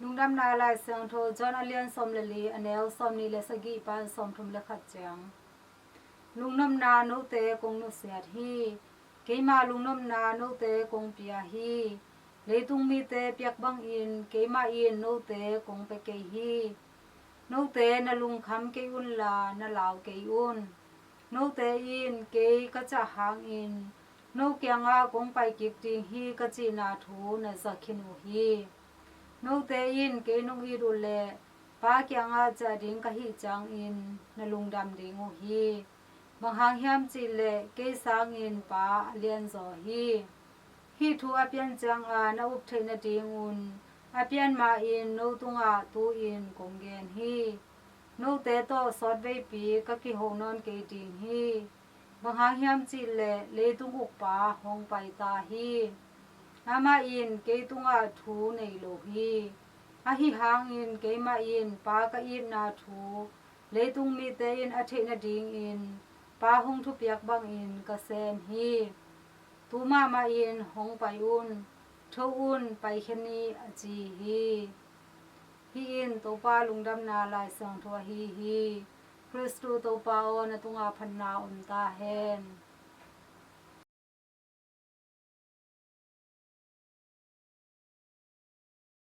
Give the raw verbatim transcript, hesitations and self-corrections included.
Lungdamna Lai Siangtho John a lian sawm le li, a neu sawm nih le sagih pan sawm thum le khat ciang. Lungnopna note kong nusiat hi. Keima lungnopna note kong pia hi. Leitung mite piak bangin keimah in note kong pia kei hi. Note na lungkham kei unla na lau kei un. Note in kei ka cah hangin no kiangah kong pai kik ding hi ka cihna thu na za khin uh hi. Note in kei nong it uh leh Pa kiangah ciah ding ka hih ciangin na lungdam ding uh hi. Bang hang hiam cih leh kei sangin Pa a lianzaw hi. Hih thu a pian cianga na up theih nadingun a pian ma-in no tungah tu-in kong gen hi. Note tawh sawtveipi ka kiho nawn kei ding hi. Bang hang hiam cih leh leitung ukpa hong pai ta hi. Amah in kei tungah thu nei lo hi. Ahi hangin keimah in Pa ka itna thu leitung mite in a theih nadingin Pa hong thupiak bangin ka sem hi. Tu mahmah in hong pai un, tho un, paikhia ni, a ci hi. Hih in Topa Lungdamna Lai Siangtho ahi hi. Khristu Topa aw, na tungah phatna om ta hen.